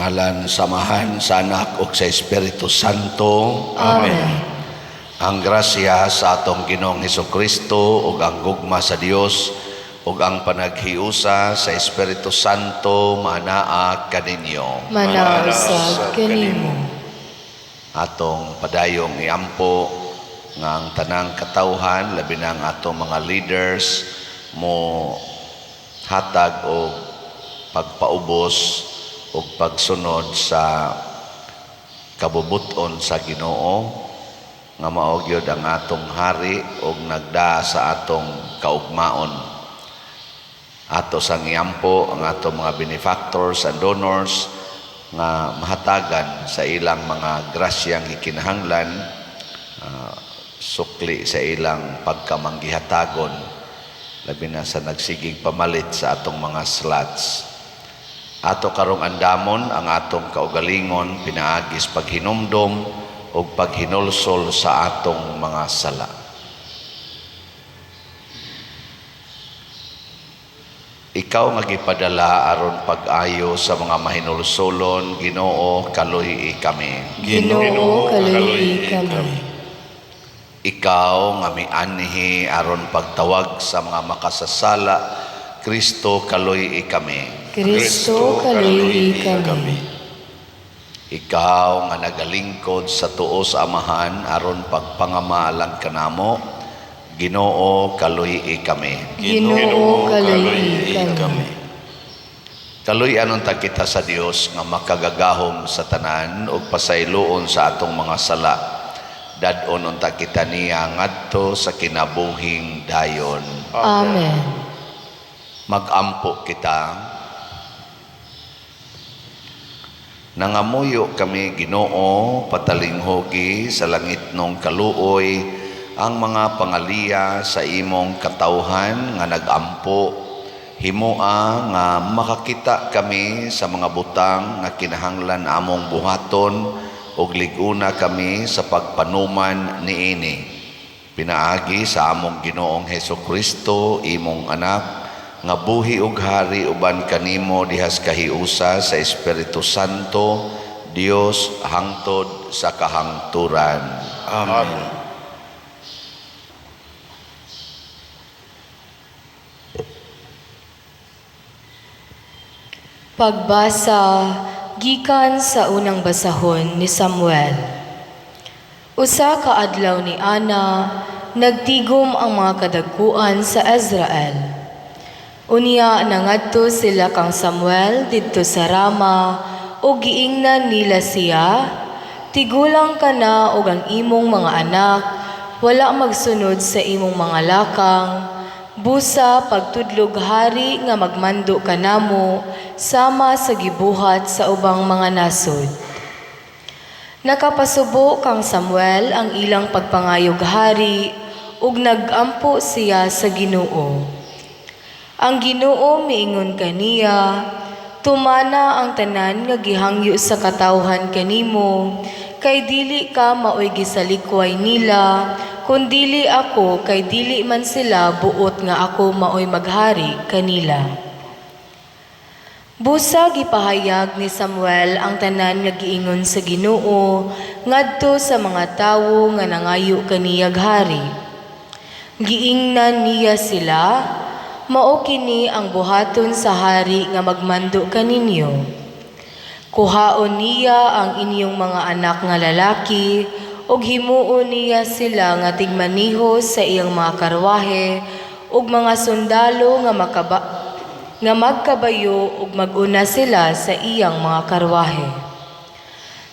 Ngalan sa Amahan, sa Anak ug sa Espiritu Santo. Amen. Ang grasya sa atong Ginoong Hesukristo ug ang gugma sa Dios ug ang panaghiusa sa Espiritu Santo maanaa kaninyo. Manaa usab kanimo. Atong padayong iampo nga ang tanang katawhan, labi na ang atong mga leaders, mo hatag og pagpaubos ug pagsunod sa kabubuton sa Ginoo nga mao gyud ang atong hari ug nagdaa sa atong kaugmaon. Ato sang iampo ang atong mga benefactors and donors nga mahatagan sa ilang mga grasyang gikinahanglan, sukli sa ilang pagkamanggihatagon, labi na sa nagsigig pamalit sa atong mga slots. Ato karong andamon ang atong kaugalingon pinaagis paghinumdom ug paghinulsol sa atong mga sala. Ikaw nga gipadala aron pag-ayo sa mga mahinulsolon, Ginoo, kaluy-i kami. Ginoo, kaluy-i kami. Ikaw nga mianhi aron pagtawag sa mga makasasala, Kristo, kaluy-i kami. Kristo, kaluy-i kami. Ikaw nga nagalingkod sa tuo sa Amahan aron pagpangamalang kanamo, Ginoo, kaluy-i kami. Ginoo, kaluy-i kami. Kaluy-an unta kita sa Dios nga makagagahom sa tanan ug pasayloon sa atong mga sala. Dad-on unta kita niya ngadto sa kinabuhing dayon. Amen. Magampo kita. Nangamuyo kami, Ginoo, patalinghugi sa langitnong kaluoy ang mga pangaliya sa imong katawhan nga nagampo. Himoa nga makakita kami sa mga butang nga kinahanglan among buhaton ug lig-una kami sa pagpanuman niini. Pinaagi sa among Ginoong Hesukristo, imong anak, nga buhi ug hari uban kanimo dihas kahiusa sa Espiritu Santo, Dios hangtod sa kahangturan. Amen. Pagbasa gikan sa unang basahon ni Samuel. Usa ka adlaw ni Ana, nagtigom ang mga kadagkuan sa Israel. Unya nangadto sila kang Samuel didto sa Rama ug giingnan nila siya, "Tigulang ka na ug ang imong mga anak wala magsunod sa imong mga lakang. Busa pagtudlog hari nga magmando kanamo sama sa gibuhat sa ubang mga nasod." Nakapasubo kang Samuel ang ilang pagpangayog hari ug nagampo siya sa Ginoo. Ang Ginoo miingon kaniya, "Tumana ang tanan nga gihangyo sa katawhan kanimo, kay dili ka maoy gisalikway nila, kundili ako, kay dili man sila buot nga ako maoy maghari kanila." Busa gipahayag ni Samuel ang tanan nga giingon sa Ginoo ngadto sa mga tawo nga nangayo kaniyag hari. Giingnan niya sila, "Mao kini ang buhaton sa hari nga magmando kaninyo. Kuhaon niya ang inyong mga anak nga lalaki ug himuon niya sila nga tigmaniho sa iyang mga karwahe ug mga sundalo nga magkabayo ug mag-una sila sa iyang mga karwahe.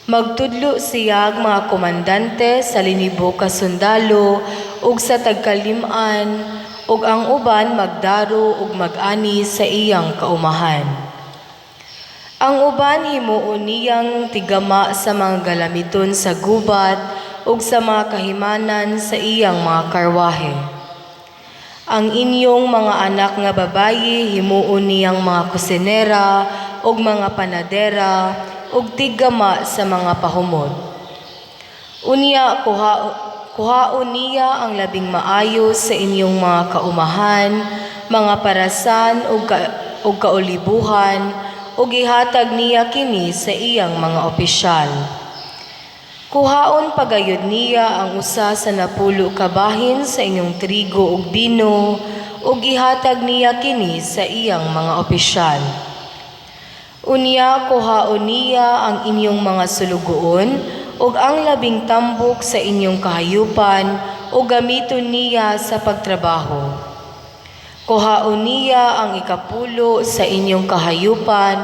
Magtudlo siyag mga komandante sa linibo ka sundalo ug sa tagkalim-an, ug ang uban magdaro ug mag-ani sa iyang kaumahan. Ang uban himuon niyang tigama sa mga galamiton sa gubat ug sa mga kahimanan sa iyang mga karwahe. Ang inyong mga anak nga babayi himuon niyang mga kusinera ug mga panadera ug tiggama sa mga pahumod. Unya kuhaon niya ang labing maayo sa inyong mga kaumahan, mga parasan ug kaulibuhan, ug ihatag niya kini sa iyang mga opisyal. Kuhaon pagayod niya ang usa sa 10 ka bahin sa inyong trigo ug bino ug ihatag niya kini sa iyang mga opisyal. Unya kuhaon niya ang inyong mga sulugoon ug ang 10 tambok sa inyong kahayupan ug gamiton niya sa pagtrabaho. Kuhaon niya ang 10 sa inyong kahayupan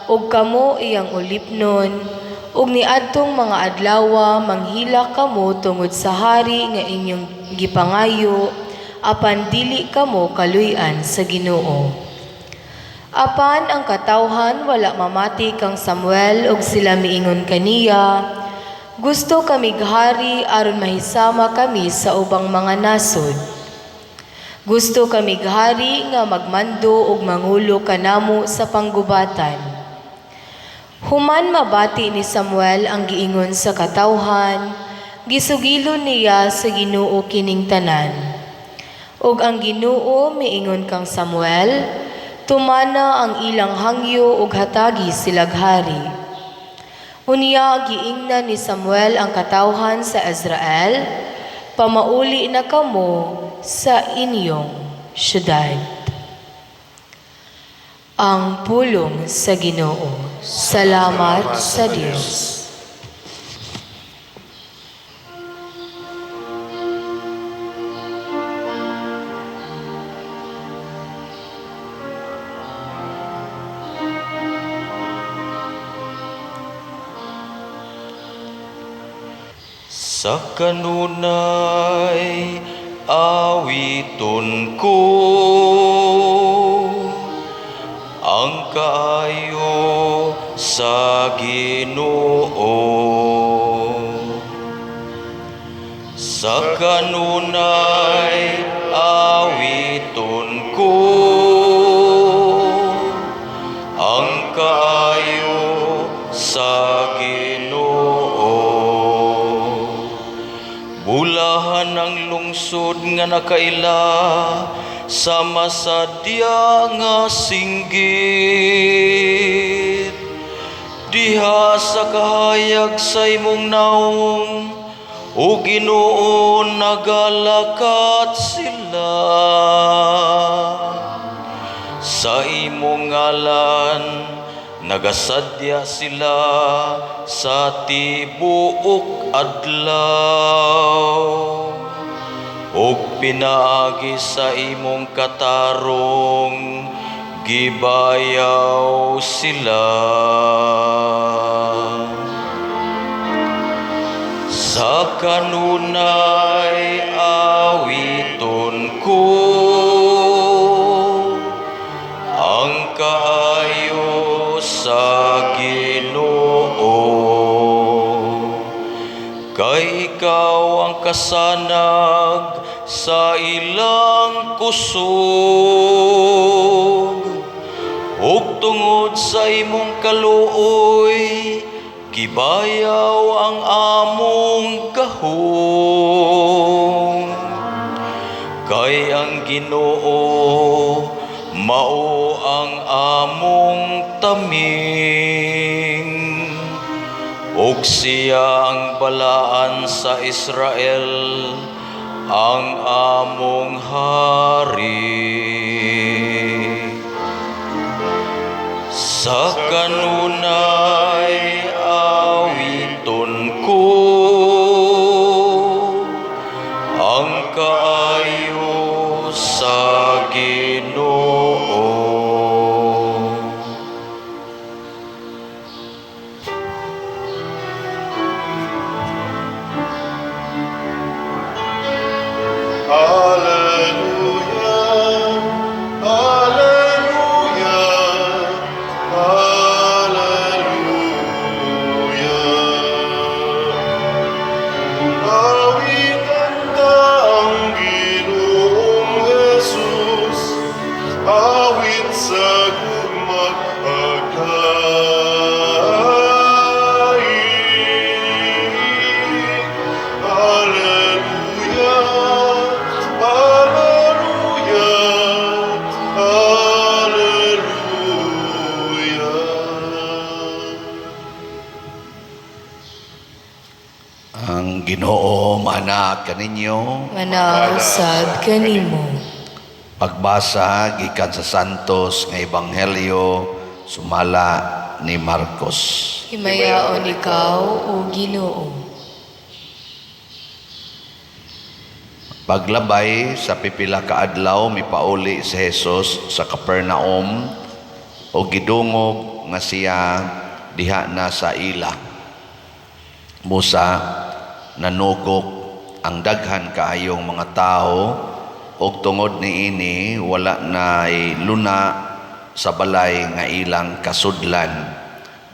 ug kamo iyang ulipnon ug niadtong mga adlawa manghilak kamo tungod sa hari nga inyong gipangayo, apan dili kamo kaluy-an sa Ginoo. Apan ang katawhan wala mamati kang Samuel ug sila miingon kaniya, "Gusto kamig hari aron mahisama kami sa ubang mga nasod. Gusto kamig hari nga magmando ug mangulo kanamo sa panggubatan." Human mabati ni Samuel ang giingon sa katawhan, gisugilon niya sa Ginoo kining tanan. Ug ang Ginoo miingon kang Samuel, "Tumana ang ilang hangyo ug hatagi silag hari." Unya giingnan ni Samuel ang katawhan sa Israel, "Pamauli na kamo sa inyong syudad." Ang pulong sa Ginoo. Salamat sa Dios. Sa kanunay awiton ko ang kaayo sa Ginoo. Sa kanunay awiton ko ang kaayo sa Ginoo. Bulahan ang lungsod nga nakaila sa masadya nga singgit. Diha sa kahayag sa imong naong, o Ginoo, nagalakat sila. Sa imong ngalan, nagasadya sila sa tibuok adlaw. Ug pinaagi sa imong katarong, gibayaw sila. Sa kanunay awiton ko ang kaayo sa Ginoo. Kay ikaw ang kasanag sa ilang kusog, ug tungod sa imong kaluoy, gibayaw ang among gahom. Kay ang Ginoo mao ang among taming, ug siya ang Balaan sa Israel, ang among hari. Sa kanunay awiton ko ang kaayo sa Ginoo. Alleluia, Alleluia, Alleluia. Awitan ta ang Ginoong Jesus. Moana kaninyo. Manaa usab kanimo. Pagbasa gikan sa Santos nga Ebanghelyo sumala ni Marcos. Himayaon ikaw, o Ginoo. Paglabay sa pipila ka adlaw, mipauli si Jesus sa Capernaum o gidungog nga siya diha na sa ila. Busa nanugok ang daghan kaayong mga tao og tungod niini wala nay luna sa balay nga ilang kasudlan,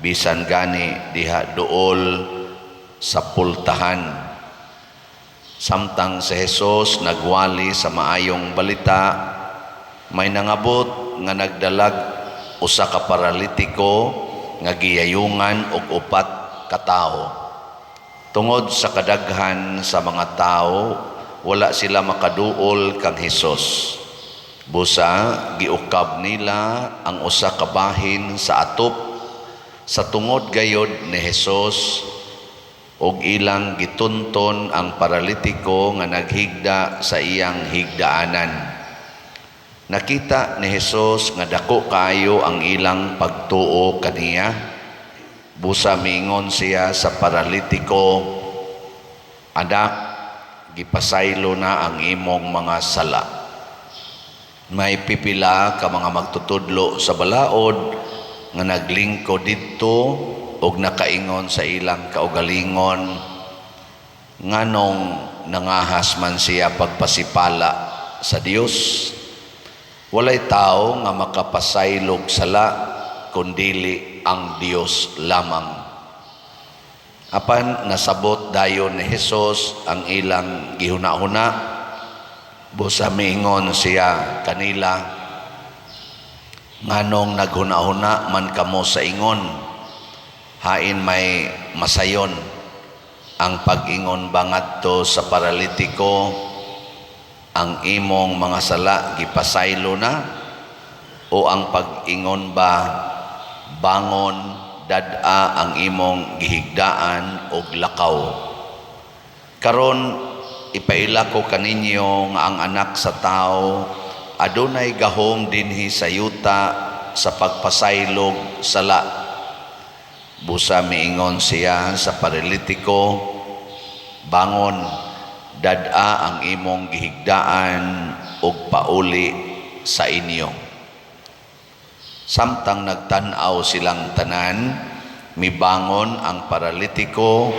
bisan gani diha duol sa pultahan. Samtang si Jesus nagwali sa maayong balita, may nangabot nga nagdalag usa ka paralitiko nga giyayungan og upat ka tawo. Tungod sa kadaghan sa mga tao, wala sila makaduol kang Hesus. Busa giukab nila ang usa ka bahin sa atop sa tungod gayod ni Hesus og ilang gitunton ang paralitiko nga naghigda sa iyang higdaanan. Nakita ni Hesus nga dako kaayo ang ilang pagtuo kaniya. Busa miingon siya sa paralitiko, "Anak, gipasaylo na ang imong mga sala." May pipila ka mga magtutudlo sa balaod nga naglingkod didto og nakaingon sa ilang kaugalingon, "Nganong nangahas man siya pagpasipala sa Dios? Walay tao nga makapasaylog sala kundili ang Dios lamang." Apan nasabot dayon ni Hesus ang ilang gihuna-huna. Busa miingon siya kanila, "Nganong naghuna-huna man kamo sa ingon? Hain may masayon, ang pag-ingon ba ngadto sa paralitiko, 'Ang imong mga sala gipasaylo na,' o ang pag-ingon ba, 'Bangon, dad-a ang imong gihigdaan og lakaw'? Karon ipaila ko kaninyo nga ang Anak sa Tao adunay gahom dinhi sa yuta sa pagpasaylog sala." Busa miingon siya sa paralitiko, "Bangon, dad-a ang imong gihigdaan ug pauli sa inyo." Samtang nagtan-aw silang tanan, mibangon ang paralitiko,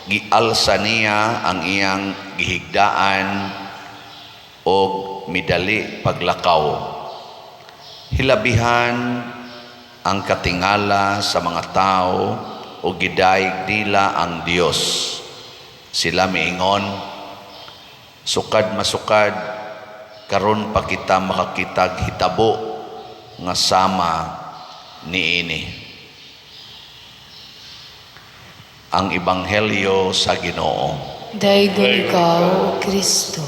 gialsa niya ang iyang gihigdaan og midali paglakaw. Hilabihan ang katingala sa mga tao o gidayeg nila ang Dios. Sila miingon, "Sukad masukad karon pa kita makakitag hitabo nga sama niini." Ang Ebanghelyo sa Ginoo. Daygon ikaw, O Kristo.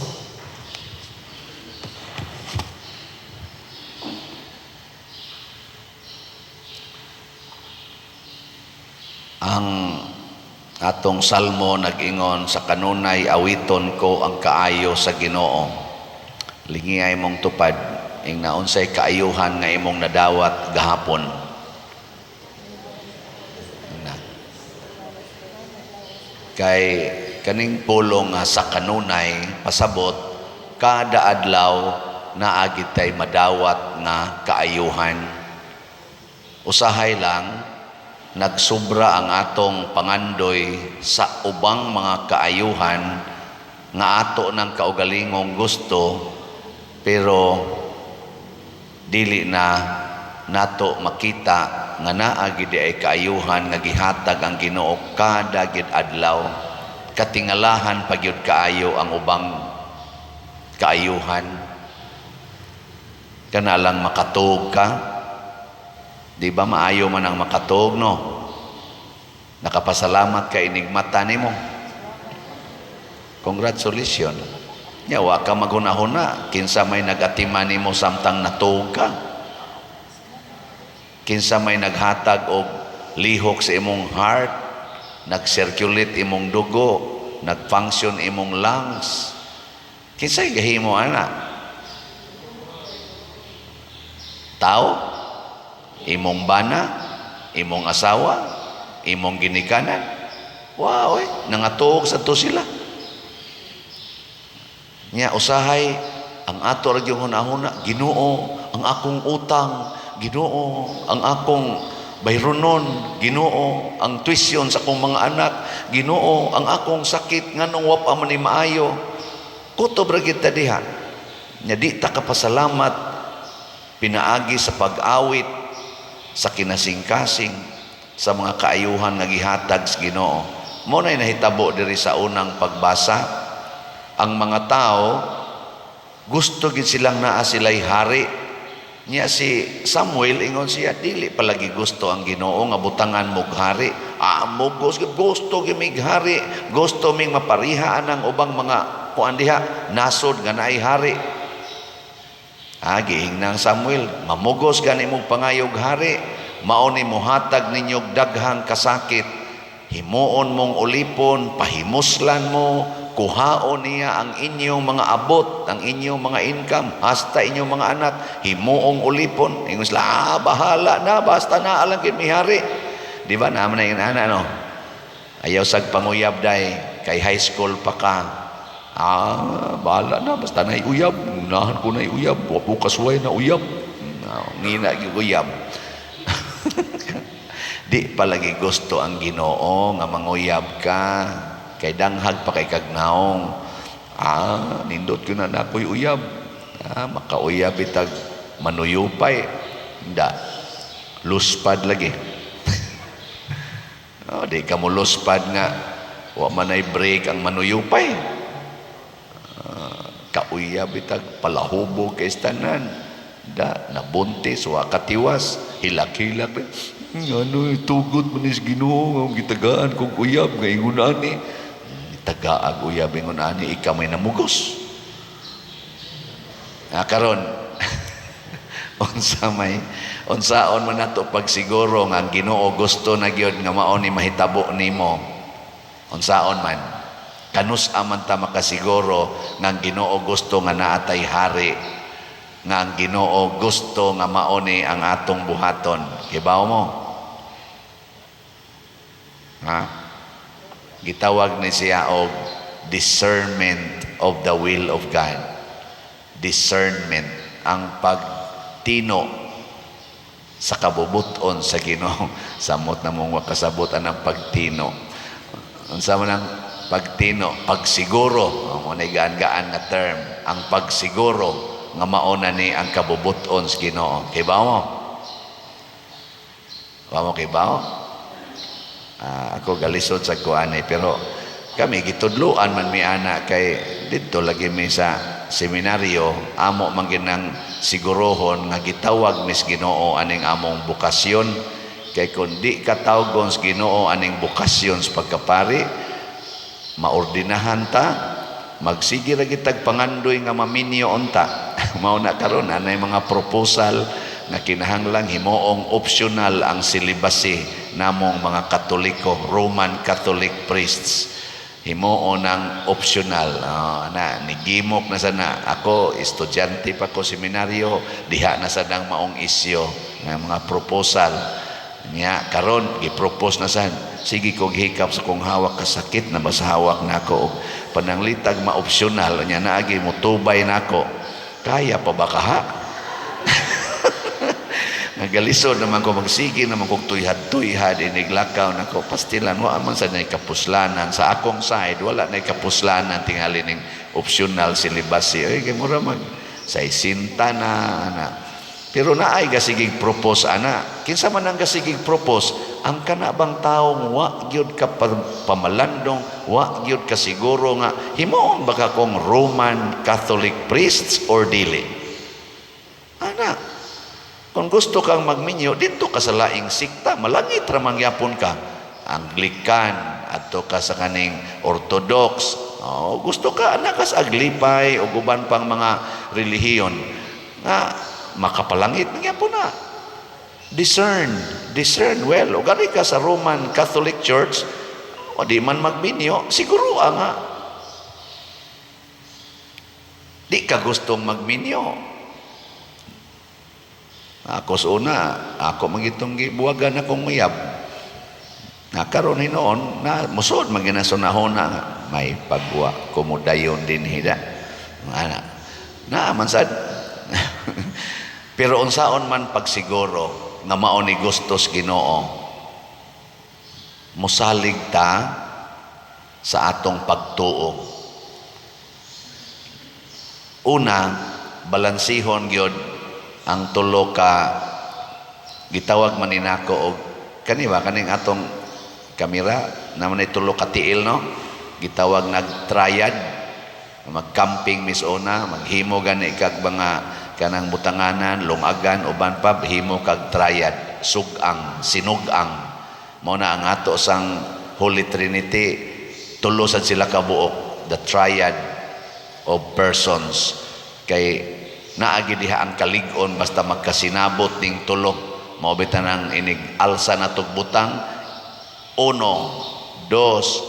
Ang atong salmo nag-ingon, "Sa kanunay awiton ko ang kaayo sa Ginoo." Lingiyay mong tupad ing naunsay kaayuhan nga imong nadawat gahapon. Na. Kay kaning pulong nga "sa kanunay" pasabot kada adlaw naa gitay madawat nga kaayuhan. Usahay lang nagsubra ang atong pangandoy sa ubang mga kaayuhan nga ato ng kaugalingong gusto, pero dili na nato makita nga naa gid ay kaayuhan nga gihatag ang Ginoo kada gid adlaw. Katingalahan pa gyud kaayo ang ubang kaayuhan. Kana lang makatuog ka. Di ba maayo man ang makatuog, no? Nakapasalamat ka inigmata nimo. Congratulations. Nya wa ka maghuna-huna kinsa may nag-atiman nimo samtang natuog ka. Kinsa may naghatag og lihok sa imong heart, nag-circulate imong dugo. nag-function imong lungs. Kinsay gahimo ana? Tao? Imong bana? Imong asawa? Imong ginikanan? Wow, eh, nangatuog sa to sila. Nya usahay ang ato ra gyud hunahuna, "Ginoo, ang akong utang, Ginoo, ang akong bayronon, Ginoo, ang tuition sa akong mga anak, Ginoo, ang akong sakit, nganong wa pa man ni maayo." Kutob ra gyud ta diha. Nya di ta kapasalamat pinaagi sa pag-awit sa kinasingkasing sa mga kaayuhan nga gihatag sa Ginoo. Mao nay nahitabo diri sa unang pagbasa. Ang mga tao gusto gid silang naa sila'y hari. Nya si Samuel, ingon siya, "Dili palagi gusto ang Ginoo nga butangan mog hari." Ah, mo gusto, gusto gyud mig hari, gusto ming mapariha anang ubang mga kuan diha, nasod nga naay hari. Ah, giingnan Samuel, "Mamugos gani mong pangayog hari, mao ni mohatag ninyog daghang kasakit. Himuon mong ulipon, pahimuslan mo, kuhaon niya ang inyong mga abot, ang inyong mga income, hasta inyong mga anak, himuong ulipon." Ingon sila, "Ah, bahala na, basta na alang gid mi hari." Di ba, naman na yung ana, no? Ayaw sag panguyab day, kay high school pa ka. "Ah, bahala na, basta na uyab, unahan ko na uyab, wa po kasuway na uyab." No, ngina gyud uyab. Di palagi gusto ang Ginoo nga manguyab ka kay danghag pa kay kagnaong. "Ah, nindot ko na na ako'y uyab." Ah, makauyab itag manuyupay. Hindi. Luspad lagi. Oh, di ka mo luspad nga wa man ay break ang manuyupay. Ah, kauyab itag palahubog kay tanan. Da, nabuntis, wa katiwas, hilak-hilak. Ano, tugot man is Ginoo nga gitagaan kog uyab nga ingon ani. Tagaag uyab ingon ani, ikaw may namugos. Ah, karon unsa may unsaon man nato pagsiguro nga ang Ginoo gusto na gyud nga mao ni mahitabo nimo? Unsaon man? Kanus-a man ta makasiguro nga ang Ginoo gusto nga naatay hari, nga ang Ginoo gusto nga mao ni ang atong buhaton? Kibaw mo? Ha? Gitawag ni siya og discernment of the will of God. Discernment, ang pagtino sa kabubuton sa Ginoo. Samot na mong kasabot ang pagtino. Unsa man ang pagtino? Pagsiguro. Mo na gaan-gaan nga term. Ang pagsiguro nga mao na ni ang kabubuton sa Ginoo. Kibaw mo? Wa mo kibaw? Ah, ako galisod sa kuan eh, pero kami gitudluan man mi ana kay didto lagi mi sa seminaryo, amo man ginang sigurohon nga gitawag mis Ginoo aning among bokasyon, kay kun di ka tawgon sa Ginoo aning bokasyon sa pagkapari, maordinahan ta, magsige ra gitag pangandoy nga maminyo unta. Mao na karon anay mga proposal nga kinahanglang himuong optional ang celibacy namong mga Katoliko, Roman Catholic priests, himuon ang optional. Oh, na nigimok na sana ako, estudyante pa ko seminaryo, diha na sad ang maong isyo nga mga proposal niya. Karon gi-propose na sad, sige kog hikap sa kong hawak, kasakit na basta hawak nako og pananglitag ma-optional nya, naagi motubay nako, kaya pa ba kaha? Nagalisod naman ko, magsige naman kog tuyhad-tuyhad iniglakaw nako, pastilan wa man sa nay kapuslanan sa akong side, wala nay kapuslanan tingali ning optional celibacy. Oy, kay mura mag sa isinta na ana, pero naay gasigig propose ana. Kinsa man ang gasigig propose? Ang kana bang taong wa gyud ka pamalandong, wa gyud ka siguro nga himuon ba ka kong Roman Catholic priests or dili ana. Kung gusto kang magminyo, dito ka sa laing sikta, malangit ra man gyapon ka. Anglican, adto ka sa kaning Orthodox. Oh, gusto ka anak ka sa Aglipay o uban pang mga relihiyon nga makapalangit gyapon na. Discern, discern well. O gani ka sa Roman Catholic Church, O di man magminyo, siguro nga di ka gustong magminyo. Ako sa una, ako magitong gibuwagan akong uyab. Nakaroon hinuon, na musod maginasunahon na may pagwa kumudayon din hida. Ana. Na man sad. Pero unsaon man pagsiguro nga mao ni gustos Ginoo, musalig ta sa atong pagtuo. Una, balansihon gyud ang tulo ka, gitawag man ni nako og kani ba, kaning atong kamera naman ay tulo ka tiil, no? Gitawag nag triad. Magcamping mis una, maghimo gani kag mga kanang butanganan, lungagan, uban pa, himo kag triad, sugang, sinugang. Mao na ang ato sang Holy Trinity, tulo sad sila ka buok, the triad of persons, kay naagi diha ang kalig-on basta magkasinabot ning tulo. Mao bitaw nang inig alsa na butang, uno, dos,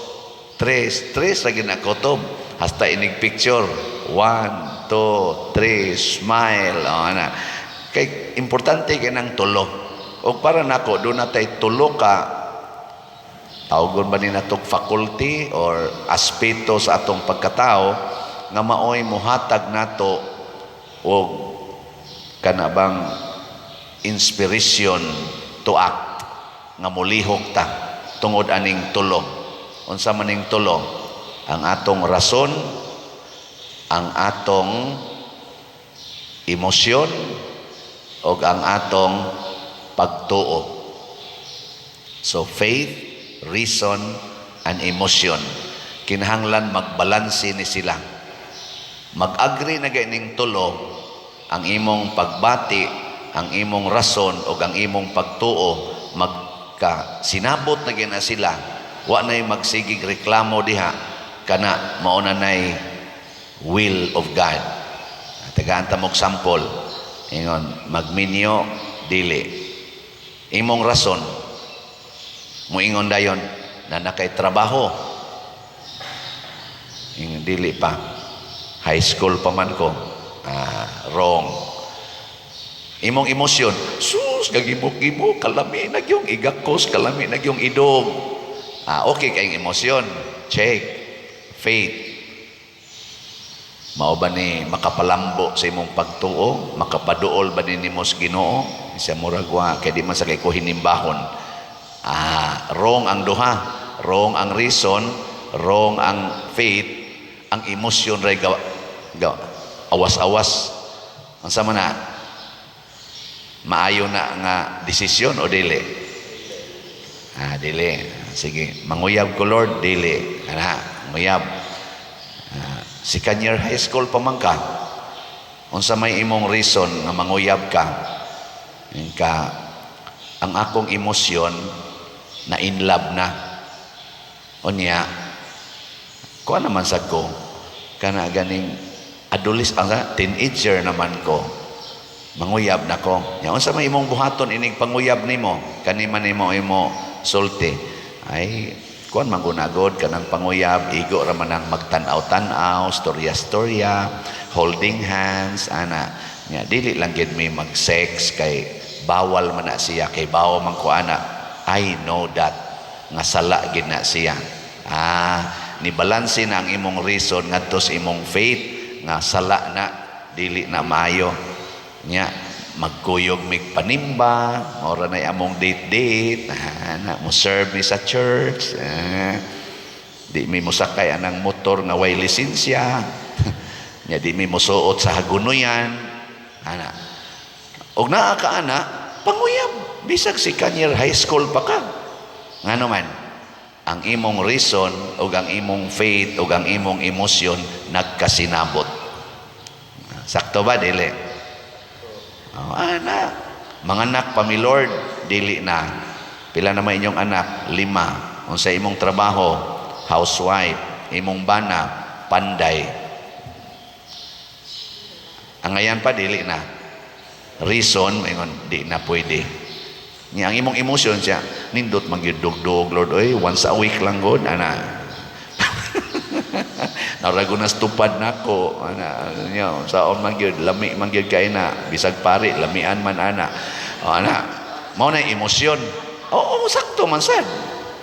tres, tres lagi na kutob. Hasta inig picture, one, two, three, smile. O, ana. Kay importante kay nang tulo. O para nako, doon na tay tulo ka, tawagon ba ni natog faculty or aspeto sa atong pagkatao nga maoy muhatag nato og kana bang inspiration to act, nga mulihok ta tungod aning tulo. Unsa man ning tulo? Ang atong rason, ang atong emosyon ug ang atong pagtuo. So faith, reason and emotion, kinahanglan magbalanse ni sila. Mag-agree na ning tulo, ang imong pagbati, ang imong rason ug ang imong pagtuo, magka sinabot na gina sila, wa nay magsigig reklamo diha, kana mao na nay will of God. Tagaan ta mog sample. Ingon magminyo, dili. Imong rason muingon dayon na nakay trabaho. Ingon, dili pa, high school pa man ko. Ah, wrong. Imong emosyon, sus, gagibok-gibok, kalami na yung igakos, kalami na yung idog. Ah, okay kayong emosyon. Check. Faith, mao ba ni makapalambo sa imong pagtuo? Makapaduol ba ni nimo sa Ginoo? Isa murag wa, kay di man sa kay ko hinimbahon. Ah, wrong ang duha. Wrong ang reason, wrong ang faith, ang emosyon ray gawa, gawa awas-awas. Ang sama na, maayo na nga desisyon o dili? Ah, dili. Sige, manguyab ko, Lord, dili. Ana, manguyab. Ah, second year high school pa man ka. Unsa may imong reason nga manguyab ka? Ka ang akong emosyon na in love na. Unya, kuha naman sa ko, kana ganing adulis, ang teenager naman ko, manguyab na ko. Nya unsa may imong buhaton inig panguyab nimo? Kani man nimo imo sulti. Ay, kuan man gunagod kanang panguyab, igo ra man ang magtan-aw-tan-aw, storya-storya, holding hands, ana. Nya dili lang gid mi mag-sex kay bawal man na siya, kay bawal man ko ana. I know that nga sala gid na siya. Ah, ni balanse na ang imong reason ngadto sa imong faith nga sala na, dili na maayo. Nya magkuyog mig panimba, mao ra nay among date date, ah, na mo serve mi sa church, ah, di mi mosakay anang motor nga way lisensya. Nya di mi mosuot sa hagunoyan. Ana. Og naa ka ana, panguyab bisag second year high school pa ka. Ngano man, ang imong reason ug ang imong faith ug ang imong emosyon nagkasinabot. Sakto ba, dili? Oh, ana. Mga anak pa mi, Lord, dili na. Pila na may inyong anak? Lima. Unsa imong trabaho? Housewife. Imong bana? Panday. Ang ngayan pa, dili na. Reason, maingon, di na pwede. Nya ang imong emosyon siya, Nindot man gyud dugdug, Lord, oy, once a week lang gud ana. Narago na tupad nako ana nyo saon man gyud, lami man gyud kay na bisag pare lamian man ana. O, ana mao na emosyon. Oo, sakto man sad,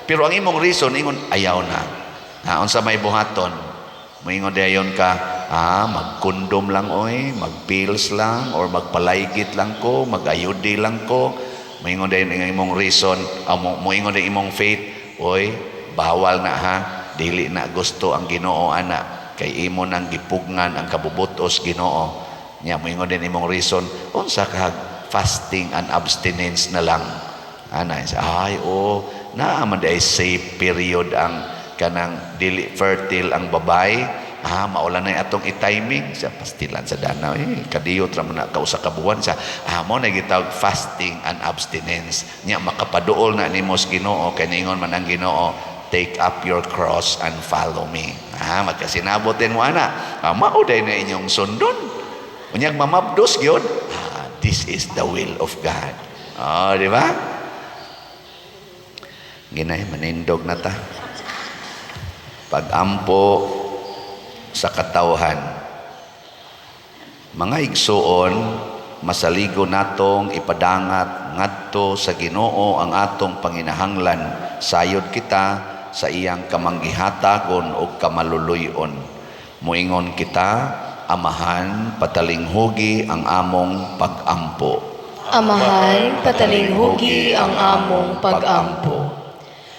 pero ang imong reason ingon ayaw na. Ha, unsa may buhaton? Moingon dayon ka, "Ah, magkondom lang oy, magpills lang or magpalaygit lang ko, mag-IUD lang ko." Moingon dayon ang imong reason, ah, moingon dayon imong faith, "Oy, bawal na ha, dili na gusto ang Ginoo ana kay imo nang gipugngan ang kabubutos Ginoo." Nya moingon din imong reason, "Unsa ka, fasting and abstinence na lang ana." Ay, oh, naa man diay safe period ang kanang dili fertile ang babae. Ah, mao lang na atong i-timing sa pastilan sa danaw eh kadiyot ra man na kausa ka buwan sa, ah, mo na gitawag fasting and abstinence. Nya makapaduol na nimo sa Ginoo kay niingon man ang Ginoo, "Take up your cross and follow me." Ah, magkasinabot din mo ana. Ah, mao day na inyong sundon. Unyag mamabdos gyud, ah, this is the will of God. Oh, di ba? Ginay, manindog na ta. Pagampo sa katawhan. Mga igsuon, masaligo natong ipadangat ngadto sa Ginoo ang atong panginahanglan sayod kita sa iyang kamanggihatagon ug kamaluluy-on. Moingon kita, Amahan, patalinghugi ang among pagampo. Amahan, patalinghugi ang among pagampo.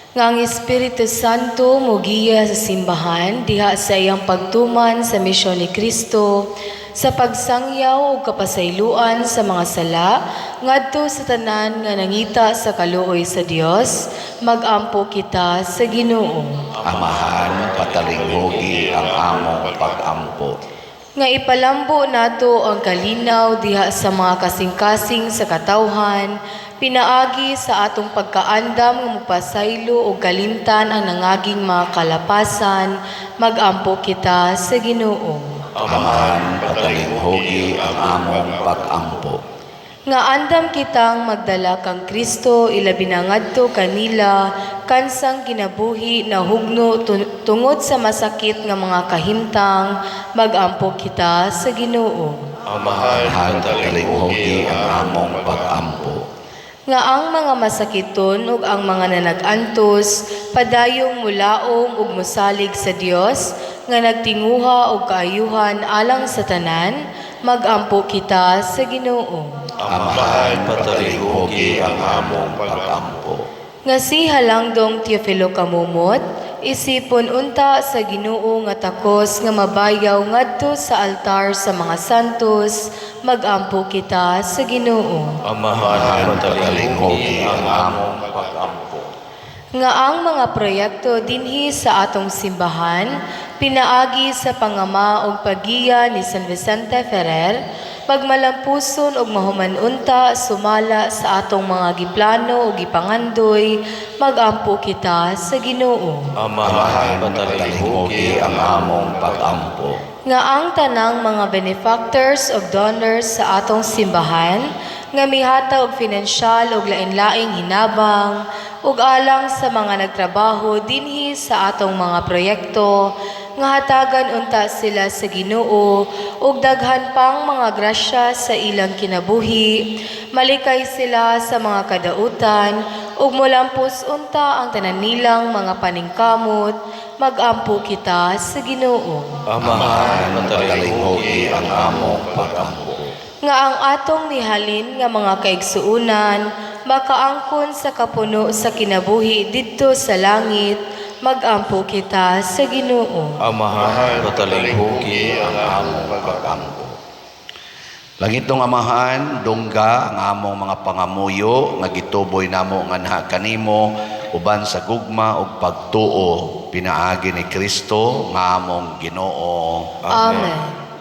Nga ang Espiritu Santo mugiya sa simbahan diha sa iyang pagtuman sa misyon ni Kristo sa pagsangyaw ug kapasayloan sa mga sala ngadto sa tanan nga nangita sa kaluoy sa Dios, magampo kita sa Ginoo. Amahan, patalinghugi ang among pagampo. Nga ipalambo nato ang kalinaw diha sa mga kasing-kasing sa katawhan pinaagi sa atong pagkaandam nga mopasaylo og kalimtan ang nangaging mga kalapasan, magampo kita sa Ginoo. Amahan, patalinghugi ang among pagampo. Nga andam kitang magdala kang Kristo ilabi na ngadto kanila kansang kinabuhi na hugno tungod sa masakit nga mga kahimtang, magampo kita sa Ginoo. Amahan, Amahan, patalinghugi ang among pagampo. Nga ang mga masakiton ug ang mga nanag-antos padayong mulaom ug mosalig sa Dios nga nagtinguha og kaayuhan alang sa tanan, magampo kita sa Ginoo. Amahan, patalinghugi ang among pagampo. Nga si Halangdong Teofilo Camomot isipon unta sa Ginoo nga takos nga mabayaw ngadto sa altar sa mga santos, magampo kita sa Ginoo. Amahan, Patalinghugi ang among pagampo. Nga ang mga proyekto dinhi sa atong simbahan pinaagi sa pangama ug paggiya ni San Vicente Ferrer pagmalampuson ug mahuman unta sumala sa atong mga giplano ug gipangandoy, magampo kita sa Ginoo. Amahan, Patalinghugi ang among pagampo. Nga ang tanang mga benefactors ug donors sa atong simbahan nga mihatag og finansyal ug lain-laing hinabang ug alang sa mga nagtrabaho dinhi sa atong mga proyekto, nga hatagan unta sila sa Ginoo ug daghan pang mga grasya sa ilang kinabuhi, malikay sila sa mga kadautan ug molampos unta ang tanan nilang mga paningkamot, magampo kita sa Ginoo. Amahan, Patalinghugi ang among pagampo. Nga ang atong mihalin nga mga kaigsuunan makaangkon sa kapuno sa kinabuhi didto sa langit, magampo kita sa Ginoo. Amahan, patalinghugi ang Among pagampo. Langitnong Amahan, dungga ang among mga pangamuyo nga gituboy namo nganha kanimo uban sa gugma ug pagtuo pinaagi ni Kristo nga among Ginoo. Amen.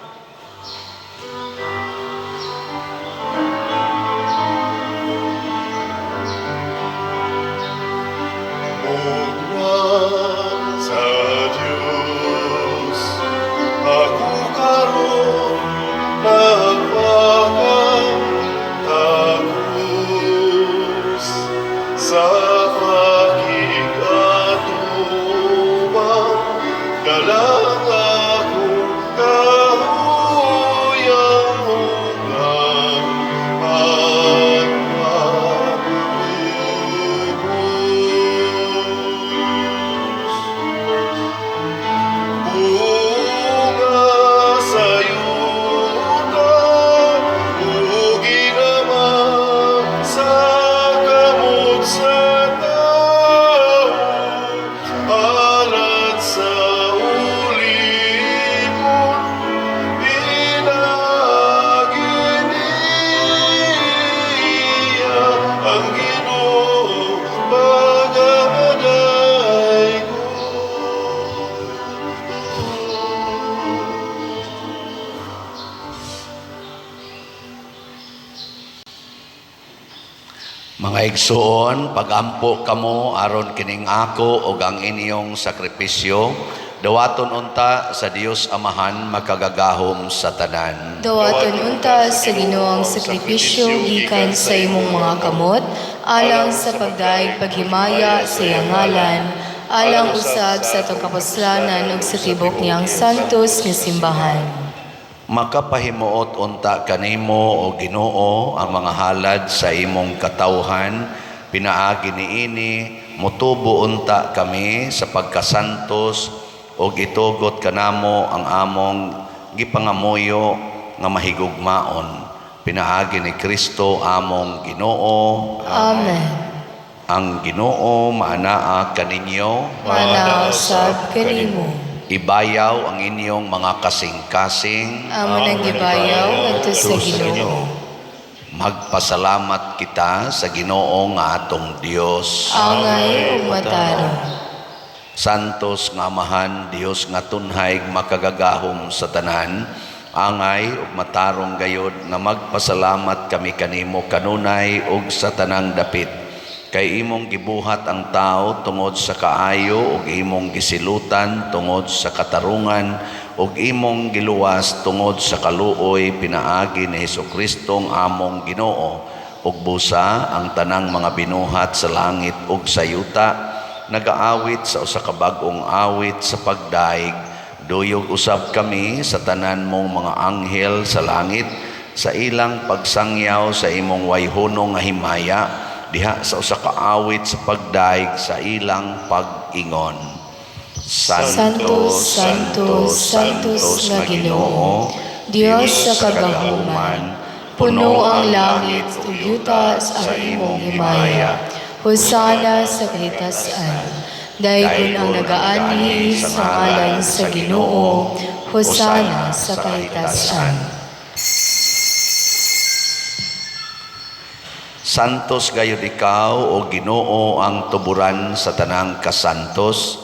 Ugma sa Diyos, ako karon nagpakatakus sa Mga igsuon, pagampo kamo aron kining ako ug ang inyong sakripisyo, dawaton unta sa Dios Amahan makagagahom sa tanan. Dawaton unta sa Ginoo ang sakripisyo gikan sa imong mga kamot, alang sa pagdaig paghimaya sa iyang ngalan, alang usab sa atong kapuslanan ug sa tibok niyang santos nga simbahan. Makapahimuot unta kanimo o Ginoo ang mga halad sa imong katawhan, pinaagi niini motubo unta kami sa pagkasantos ug itugot kanamo ang among gipangamuyo nga mahigugmaon, pinaagi ni Kristo among Ginoo. Amen. Ang Ginoo maanaa kaninyo. Mana usab kanimo. Ibayaw ang inyong mga kasing-kasing. Amo nang gibayaw ngadto sa Ginoo. Magpasalamat kita sa Ginoo nga atong Dios. Angay ug matarong. Santos nga Amahan, Dios nga tunhay makagagahom sa tanan, angay ug matarong gayod nga magpasalamat kami kanimo kanunay ug sa tanang dapit. Kay imong gibuhat ang tao tungod sa kaayo ug imong gisilutan tungod sa katarungan ug imong giluwas tungod sa kaluoy pinaagi ni Hesukristo ang among Ginoo. Ug busa ang tanang mga binuhat sa langit ug sa yuta nagaawit sa usa ka bag-ong awit sa pagdaig. Duyog usab kami sa tanan mong mga anghel sa langit sa ilang pagsangyaw sa imong wayhono nga himaya diha sa usa ka awit sa pagdaig sa ilang pag-ingon. Santo, Santo, Santos nga Ginoo, Dios sa kagahuman, puno ang langit ug yuta sa imong himaya. Hosana sa kahitasan. Daygon ang nagaanhi sa ngalan sa Ginoo. Hosana sa kahitasan. Santos gayud ikaw o Ginoo ang tuburan sa tanang kasantos.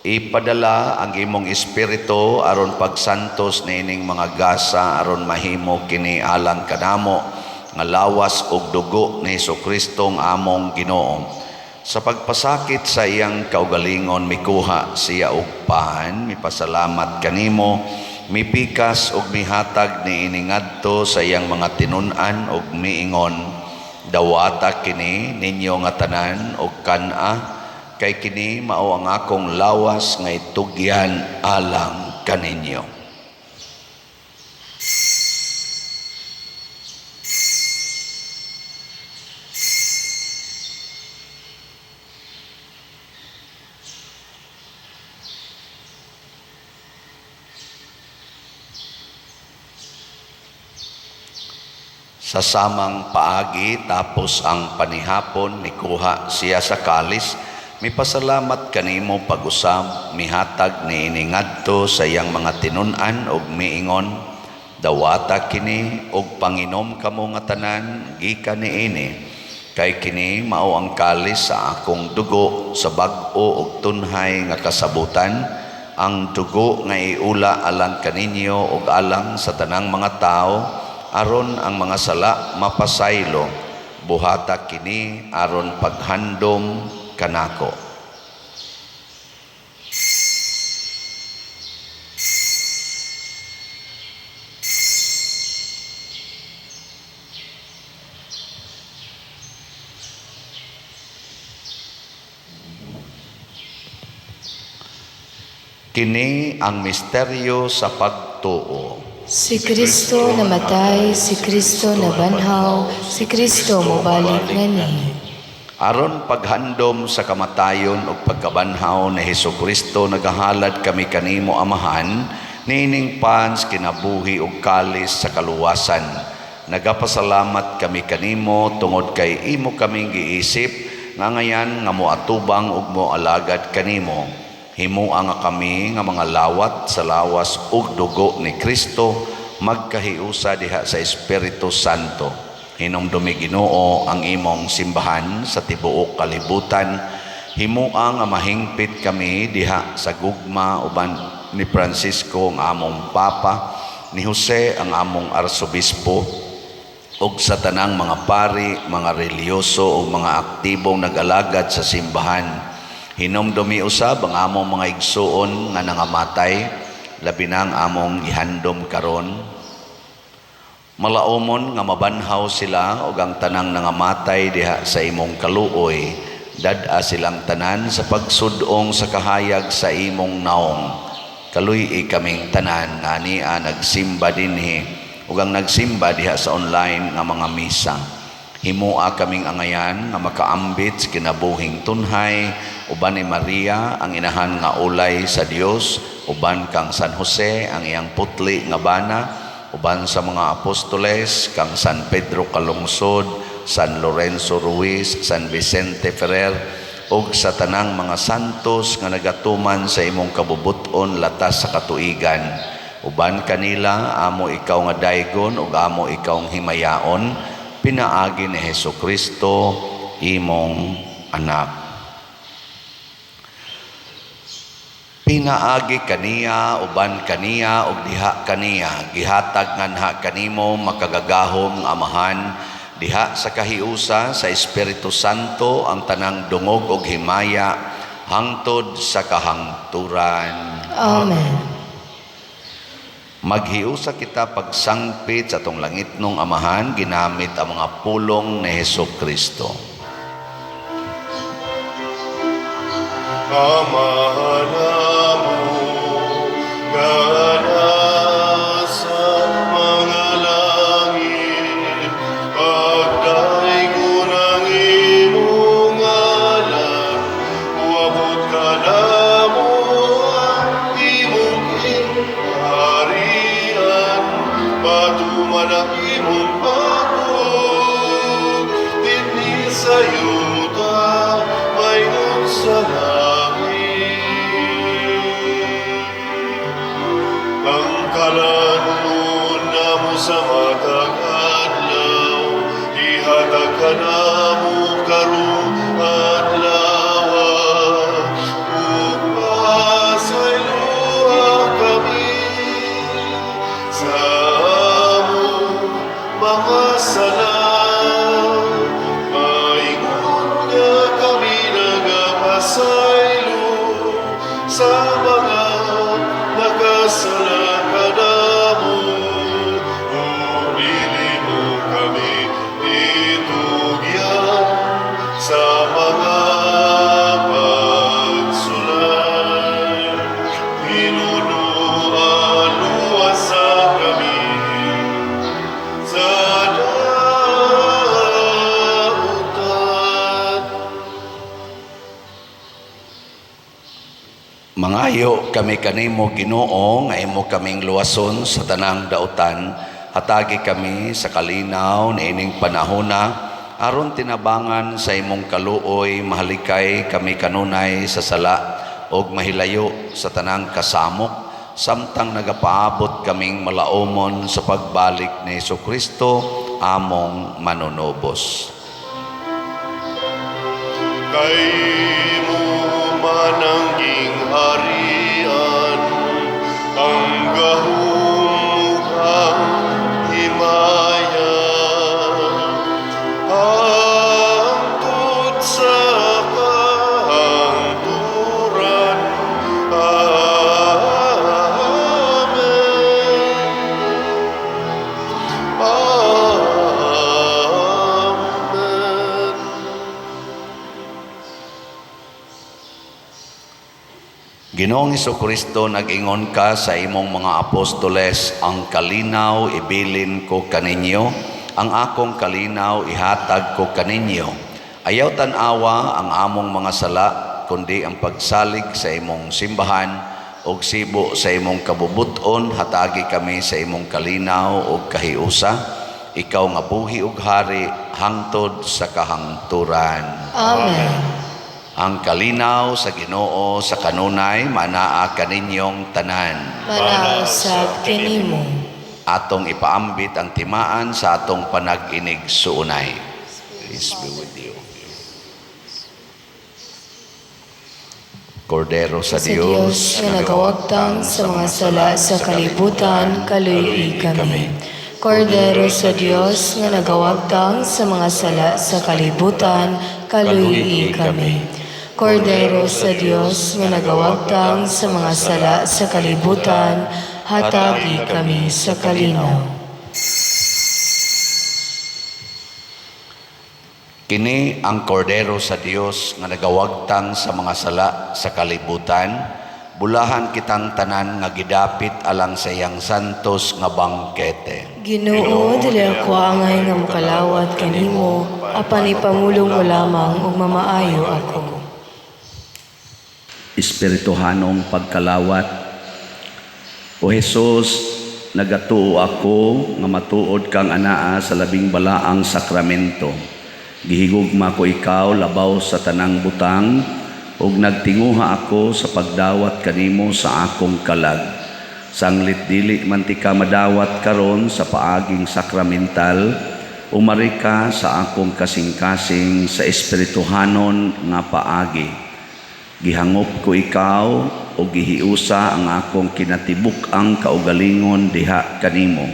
Ipadala ang imong espiritu aron pagsantos niining mga gasa aron mahimo kini alang kanamo nga lawas ug dugo ni Hesukristo ang among Ginoo. Sa pagpasakit sa iyang kaugalingon mikuha siya og pan, mipasalamat kanimo, mipikas ug mihatag niini ngadto sa iyang mga tinun-an ug miingon, dawata kini ninyo nga tanan og kan-a, kay kini mao ang akong lawas nga itugyan alang kaninyo. Sa samang paagi tapos ang panihapon mikuha siya sa kalis, mipasalamat kanimo pag-usab, mihatag niini ngadto sa iyang mga tinun-an ug miingon, dawata kini ug panginom kamo nga tanan gikan niini, kay kini mao ang kalis sa akong dugo sa bag-o ug tunhay nga kasabutan, ang dugo nga iula alang kaninyo ug alang sa tanang mga tawo aron ang mga sala mapasaylo. Buhata kini aron paghandom kanako. Kini ang misteryo sa pagtuo. Si Kristo namatay, si Kristo nabanhaw, si Kristo mobalik nganhi. Aron paghandom sa kamatayon ug pagkabanhaw ni Hesukristo, nagahalad kami kanimo Amahan niining pans kinabuhi ug kalis sa kaluwasan. Nagapasalamat kami kanimo tungod kay imo kaming giisip nga ngayan nga moatubang ug moalagad kanimo. Himoa nga kami nga mga lawat sa lawas ug dugo ni Kristo magkahiusa diha sa Espiritu Santo. Hinumdumi Ginoo ang imong simbahan sa tibuok kalibutan. Himoa nga mahingpit kami diha sa gugma uban ni Francisco ang among Papa, ni Jose ang among Arsobispo, Ug sa tanang mga pari, mga relihiyoso ug mga aktibong nag-alagad sa simbahan. Hinumdumi usab ang among mga igsuon nga nangamatay, labi na ang among gihandom karon. Malaumon nga mabanhaw sila ug ang tanang nangamatay diha sa imong kaluoy, dad-a silang tanan sa pagsud-ong sa kahayag sa imong naong. Kaluy-i kaming tanan nga ania nagsimba dinhi ug ang nagsimba diha sa online nga mga misa. Himoa kaming angayan nga makaambit sa kinabuhing tunhay uban ni Maria, ang inahan nga ulay sa Dios, uban kang San Jose, ang iyang putli nga bana, uban sa mga apostoles, kang San Pedro Calungsod, San Lorenzo Ruiz, San Vicente Ferrer, ug sa tanang mga santos nga nagatuman sa imong kabubut-on latas sa katuigan. Uban kanila, amo ikaw nga daygon ug amo ikaw himayaon, pinaagi ni Hesus Kristo, imong anak. Pinaagi kaniya, uban kaniya, ug diha kaniya, gihatag nganha kanimo, makagagahom nga Amahan, diha sa kahiusa sa Espiritu Santo, ang tanang dungog ug himaya hangtod sa kahangturan. Amen. Maghiusa kita pagsangpit sa atong langitnong Amahan ginamit ang mga pulong ni Hesus Kristo. Ama namo nga nasa mga langit, pagdaygon ang imong ngalan, moabot kanamo ang imong gingharian, matuman ang imong pagbuot, dinhi sa yuta, maingon sa langit. Ang kalanuon namo sa matag adlaw, ihatag kanamo karong adlaw, ug pasayloa kami sa among mga sala, maingon nga kami nagapasaylo sa mga nakasala kanamo. Ug dili mo kami itugyan sa mga pagsulay. Hinunuan luwasa kami sa dautan. Mangayo kami kanimo, Ginoo, nga imo kaming luwason sa tanang dautan. Hatagi kami sa kalinaw niining panahona aron tinabangan sa imong kaluoy mahalikay kami kanunay sa sala ug mahilayo sa tanang kasamok, samtang nagapaabot kaming malaumon sa pagbalik ni Kristo, among manunubos. Kay imo man ang gingharian, ang gahom ug ang himaya, hangtod sa kahangturan. Amen. Amen. Ginoong Kristo, nag-ingon ka sa imong mga apostoles, "Ang kalinaw ibilin ko kaninyo, ang akong kalinaw ihatag ko kaninyo." Ayaw tan-awa ang among mga sala, kundi ang pagsalig sa imong simbahan, ug sibo sa imong kabubuton, hatagi kami sa imong kalinaw ug kahiusa. Ikaw nga buhi ug hari hangtod sa kahangturan. Amen. Ang kalinaw sa Ginoo sa kanunay manaa kaninyong tanan. Manaa usab kanimo. Atong ipaambit ang timaan sa atong panag-inig-suunay. Peace be with you. Kordero sa Sa Dios nga nagawagtang sa mga sala sa kalibutan, kaluy-i kami. Kordero sa Dios nga nagawagtang sa mga sala sa kalibutan, kaluyi kami. Kordero sa Dios nga nagawagtang sa mga sala sa kalibutan, hatagi kami sa kalinaw. Kini ang kordero sa Dios nga nagawagtang sa mga sala sa kalibutan. Bulahan kitang tanan nga gidapit alang sa iyang santos nga bangkete. Ginoo, dili ako angay nga mukalawat kanimo, apan ipamulong mo lamang ug mamaayo ako. Espirituhanong pagkalawat. O Hesus, nagatuo ako nga matuod kang anaa sa labing balaang sakramento. Gihigugma ko ikaw labaw sa tanang butang ug nagtinguha ako sa pagdawat kanimo sa akong kalag. Sanglit dili man ti ka madawat karon sa paaging sakramental, umari ka sa akong kasing-kasing sa espirituhanon nga paagi. Gihangop ko ikaw o gihiusa ang akong kinatibuk-ang kaugalingon diha kanimo.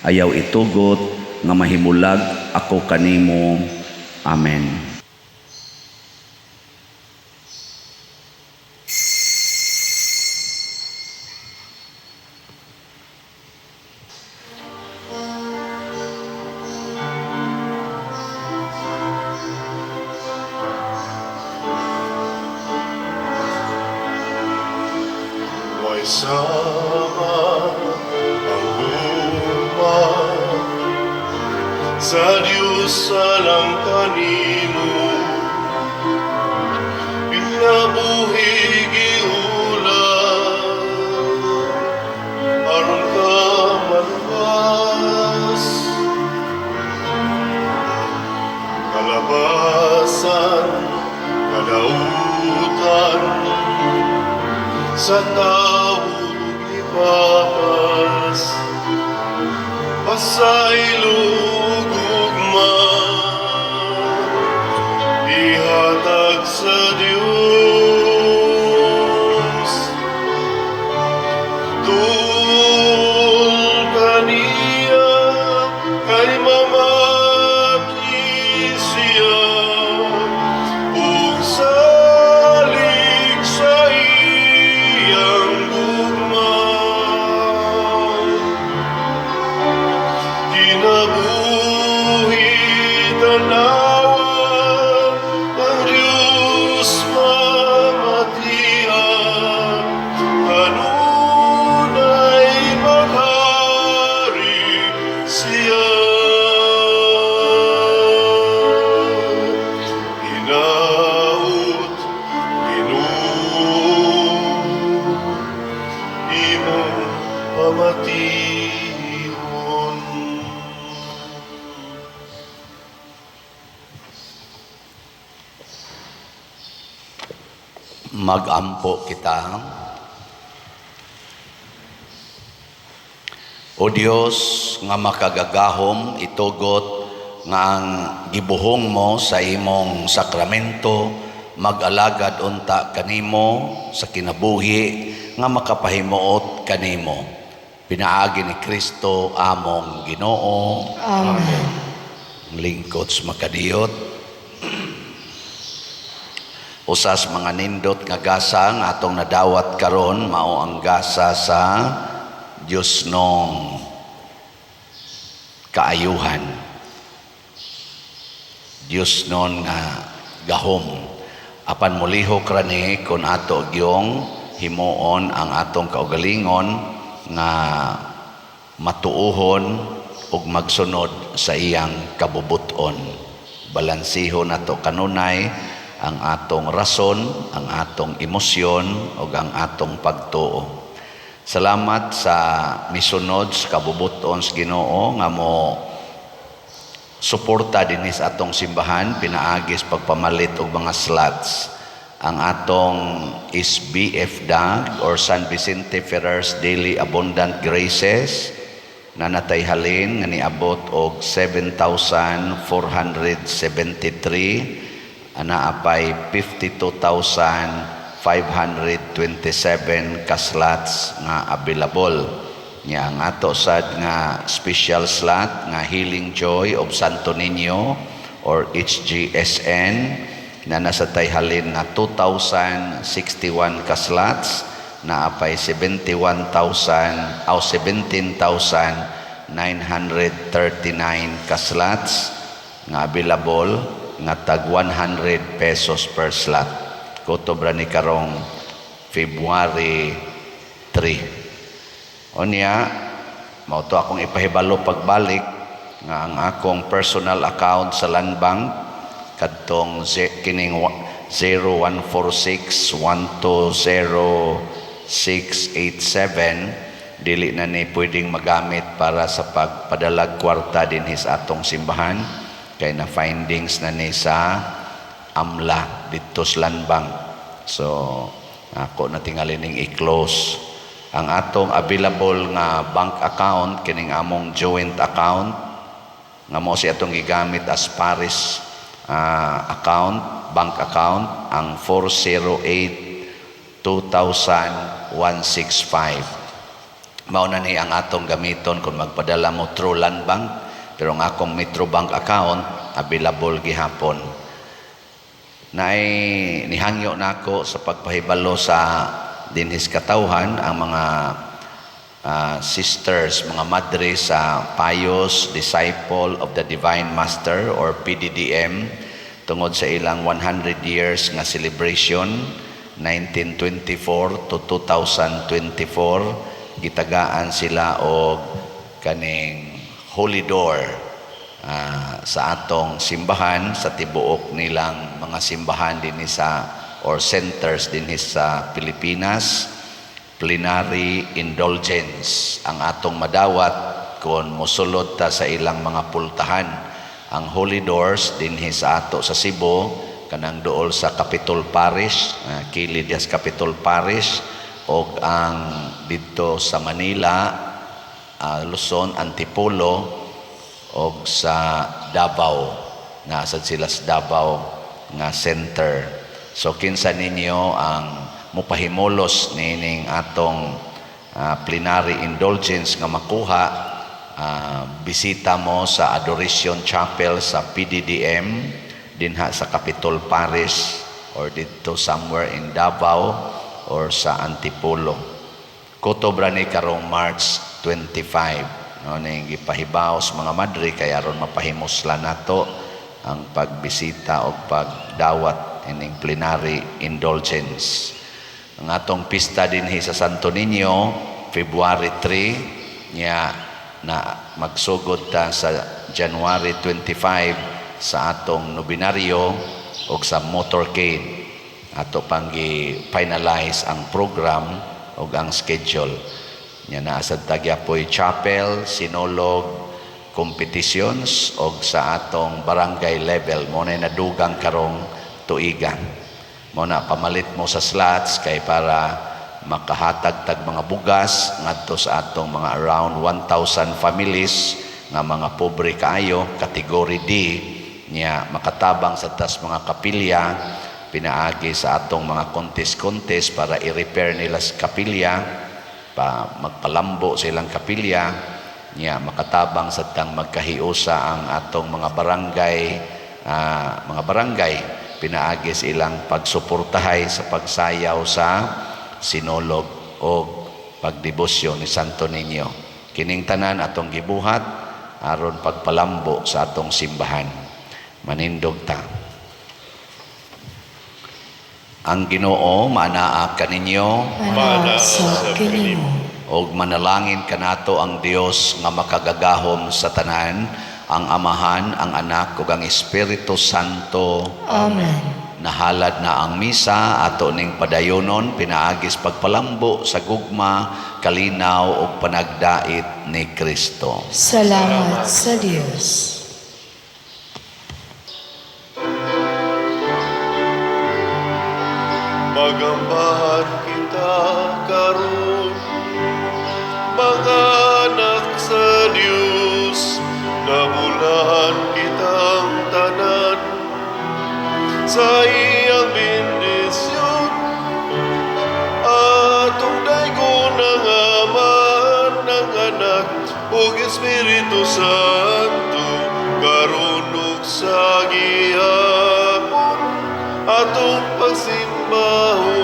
Ayaw itugot nga mahimulag ako kanimo. Amen. May sama ang gugma sa Diyos alang kanimo, Pinabuhi giulat aron ka maluwas. Kalabasan, kadautan, sa tao ipapas, pasaylo gugma, ihatag sa Dios. Tuol kaniya kay mamati siya, ug salig sa iyang gugma. Kinabuhi tanawa ang Diyos mamatian, kanunay maghari siya. Hinaut, Ginoo, imong pamation. Magampo kita. O Dios nga makagagahom, itugot nga ang gibuhong mo sa imong sakramento mag-alagad unta kanimo sa kinabuhi nga makapahimuot kanimo. Pinaagi ni Kristo among Ginoo. Amen. Lingkod sa makadiyot. Usas mga nindot nga gasa nga atong nadawat karon mao ang gasa sa Dios nong kaayuhan. Dios non nga gahom. Apan mulihok ra ni kon ato gyong himuon ang atong kaugalingon nga matuohon ug magsunod sa iyang kabubuton. Balansihon nato kanunay ang atong rason, ang atong emosyon ug ang atong pagtuo. Salamat sa misunod sa kabubuton sa Ginoo nga mo suporta dinhi sa atong simbahan pinaagis pagpamalit og mga slots. Ang atong SBF DAG or San Vicente Ferrer's Daily Abundant Graces na natay halin nga niabot og 7,473, ana apay 52,527 ka slots nga available. Nya ang ato sad nga special slot nga Healing Joy of Santo Niño or HGSN na nasa tay halin nga 2,061 ka slots na apay 71,000 aw 17,939 ka slots nga available nga tag ₱100 per slot. Kutob ra ni karong February 3. Unya, mao to akong ipahibalo pagbalik nga ang akong personal account sa Land Bank kadtong kining 0146120687 dili na ni pwedeng magamit para sa pagpadalag kwarta dinhi sa atong simbahan kay na findings na ni sa AMLA didto sa Land Bank. So ako na tingali ning i-close ang atong available nga bank account, kining among joint account nga mo si atong gigamit as parish account, bank account, ang 408 2165. Mao na ni ang atong gamiton kung magpadala mo through Land Bank, pero ang akong Metro Bank account available gihapon. Naay nihangyo nako sa pagpahibalo sa dinhis katawhan ang mga sisters, mga madre sa Pious Disciple of the Divine Master or PDDM tungod sa ilang 100 years nga celebration, 1924 to 2024. Gitagaan sila og kaning Holy Door sa atong simbahan, sa tibuok nilang mga simbahan dinhi sa or centers dinhi sa Pilipinas. Plenary indulgence ang atong madawat kung mosulod ta sa ilang mga pultahan. Ang Holy Doors dinhi sa ato sa Cebu, kanang duol sa Capitol Parish, kilid sa Capitol Parish, og ang didto sa Manila, Luzon, Antipolo, og sa Davao. Naa sad sila sa Davao nga center. So kinsa ninyo ang mupahimulos nining atong plenary indulgence nga makuha, bisita mo sa Adoration Chapel sa PDDM dinha sa Capitol Parish or didto somewhere in Davao or sa Antipolo. Kutob ra ni karong March 25. No, ning gipahibaw sa mga madre kay aron mapahimuslan nato ang pagbisita o pagdawat ining plenary indulgence. Ang atong pista dinhi sa Santo Niño, February 3 nya na magsugod ta sa January 25 sa atong nobenaryo og sa motorcade. Ato pang gi-finalize ang program og ang schedule. Nya naa sad ta gyapoy chapel, sinulog, competitions og sa atong barangay level mo na nadugang karong tuiga. Mo na pamalit mo sa slots kay para makahatag tag mga bugas ngadto sa atong mga around 1,000 families nga mga pobre kaayo, category D, nya makatabang sa tas mga kapilya pinaagi sa atong mga contest-contest para i-repair nila sa kapilya pa, magpalambo sa ilang kapilya, nya makatabang sa tang magkahiusa ang atong mga barangay pinaagi sa ilang pagsuportahay sa pagsayaw sa sinulog o pagdebosyon ni Santo Niño. Kining tanan atong gibuhat aron pagpalambo sa atong simbahan. Manindog ta. Ang Ginoo maanaa kaninyo. Manaa sa kanimo. Og manalangin kanato ang Dios nga makagagahom sa tanan, ang Amahan, ang Anak ug ang Espiritu Santo. Amen. Nahalad na ang misa, ato ning padayonon pinaagis pagpalambo sa gugma, kalinaw ug panagdait ni Kristo. Salamat sa Dios. Magambahan kita karon, mga anak sa Diyos, nabulahan kitang tanan sa iyang bendisyon. Atong daygon ang Amahan, ang Espiritu Santo, karon ug sa gihapon, atong pagsimbahon.